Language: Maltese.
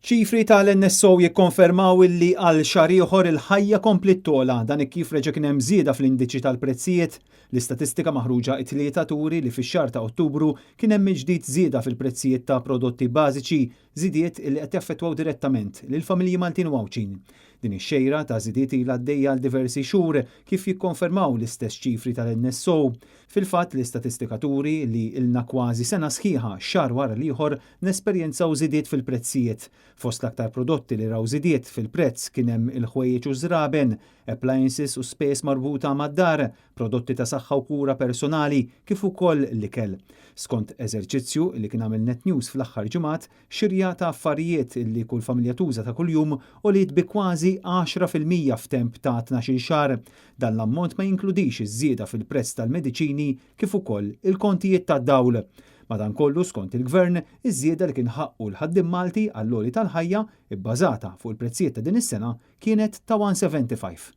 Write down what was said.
Ċifri tal-NSO jikkonfermaw illi għal xahar ieħor il-ħajja kompliet togħla dan hekk kif reġa' kien hemm żieda fl-indiċi tal-prezzijiet. L-istatistika maħruġa t-Tlieta turi li fix-xahar ta' Ottubru kien hemm mill-ġdid żieda fil-prezzijiet ta' prodotti bażiċi, żidiet illi qed jaffettwaw direttament lill-familji Maltin u Għawdxin. Din ix-xejra ta' żidiet ilha għaddejja għal diversi xhur kif jikkonfermaw l-istess ċifri tal-NSO. Fil-fatt, l-istatistika turi li ilna kważi sena sħiħa, xahar wara l-ieħor, nesperjenzaw żidiet fil-prezzijiet. Fost l-aktar prodotti li raw żidiet fil-prezz kien hemm il-ħwejjeġ u żraben, appliances u spejjeż marbuta mad-dar, prodotti ta' saħħa u kura personali, kif ukoll l-ikel. Skont eżerċizzju li kien għamel Net News fl-aħħar ġimgħat, xirja ta' affarijiet li kull familja tuża ta' kuljum għoliet bi kważi 10% f'temp ta' 12-il xahar. Dan l-ammont ma jinkludix iż-żieda fil-prezz tal-mediċini kif ukoll il-kontijiet tad-dawl. Madankollu, skont il-Gvern, iż-żieda li kien ħaqqu l-ħaddiem Malti għall-għoli tal-ħajja, ibbażata fuq il-prezzijiet ta' din is-sena, kienet ta' 175.